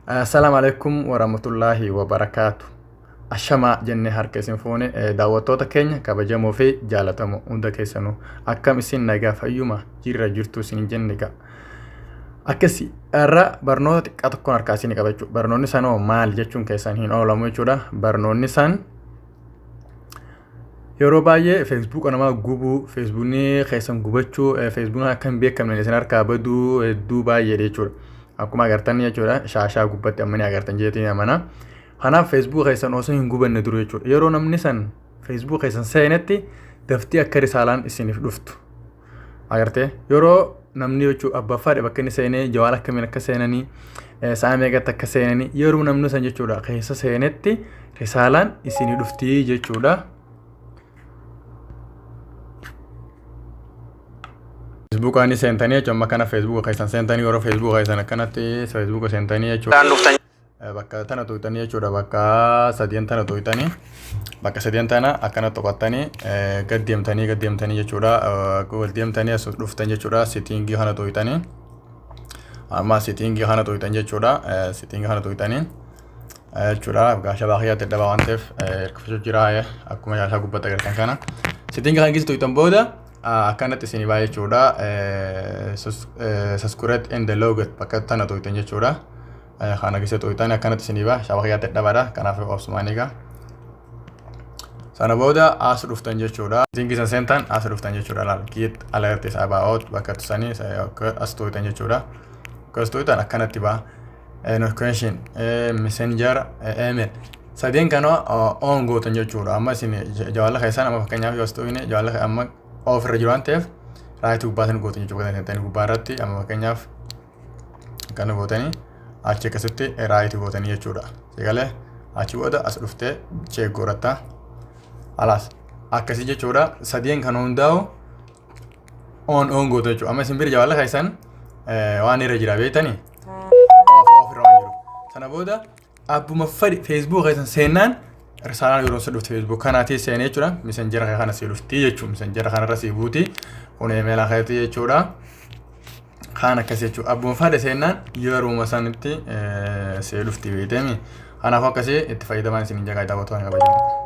Assalaamu alaikum warahmatullaahi wabarakaatu. Ashamaa jennee harka isin fuune daawwattoota keenya kabajamoo fi jaalatamoo hunda keessanuu akkam isin nagaa fayyuma jirra jirtu isin jenne egaa. Akkasi irra barnoota xiqqaa tokkoon harkaa isin qaba jechuudha. Barnoonni sanoo maal jechuun keessan hin oolamu jechuudha. Barnoonni san yeroo baay'ee feesbuuka namaa gubuu, feesbuukni keessan gubachuu, feesbuukni akka hin beekamne isin harkaa baduu hedduu baay'eedha jechuudha. Akkuma agartan jechuudha shaashaa gubbatti amma ni agartan jeetiin amana. Kanaaf feesbuuka keessan osoo hin gubanne dura jechuudha. Yeroo namni san feesbuuka keessan seenetti daftii akka risaalaan isiniif dhuftu. Agartee yeroo namni jechuun abbaa fadhe bakka inni seenee jawaala akkamiin akka seenanii sa'a meeqatti akka seenanii yeroo namni san jechuudha keessa seenetti risaalaan isinii dhuftii jechuudha. Feesbuukaa ni seentanii jechuudha amma kana feesbuuka keessan seentanii yeroo feesbuuka keessan akkanatti feesbuuka seentanii jechuudha. Bakka tana tuqxanii jechuudha bakka sadiin tana tuqxanii bakka sadiin tana akkana tuqattanii gad deemtanii gad deemtanii jechuudha gad deemtanii as dhuftan jechuudha sitiingii kana tuqxanii amma sitiingii kana tuqxan jechuudha sitiingii kana tuqxanii jechuudha gaasha baakiyyaa dadhabaa waan ta'eef hirkifachuu jira akkuma shaashaa gubbatti agartan kana sitiingii kana keessa tuqxan booda akkanatti isinii ba'a jechuudha subscribe and logot bakka tana tuqxan jechuudha. Kana keessa tuqxan akkanatti isinii ba'a shaaba kiyyaa dadhabaadha kanaaf obsumaan egaa. Sana booda as dhuftan jechuudha. Setting san seentan as dhuftan jechuudha laal get alert is about bakka sanii as tuqxan jechuudha. Akkas tuqxan akkanatti ba'a. Notification, messenger, email. Sadeen kana on gootan jechuudha. Amma isin jawaala keessan amma fakkeenyaaf yoo as tuqne jawaala amma off irra jiru waan ta'eef right gubbaa san gootan jechuudha. Gubbaa irratti amma fakkeenyaaf kana gootanii achi akkasitti right gootanii jechuudha. Sigalee achi booda as dhuftee check godhatta. Alaas akkasii jechuudha. Sadeen kan hundaa'u on on gootu jechuudha. Amma isin bira jawaala keessan waan irra jira beektanii off off irra waan jiru. Sana booda abbuma fedhi feesbuuk keessan seennaan risaalaan yeroo si dhuftu feesbuuk kanaatii seenee jechuudha. Miseenjera kana si dhufti jechuudha. Miseenjera kanarra si buuti. Kun eemeela keetii jechuudha. Kaan akkas jechuudha. Abbuma fedhe seennaan yeruma sanitti si dhufti beektemi. Kanaafuu akkasii itti fayyadamaan isin hin jagaa daawwattoota kabajamoo.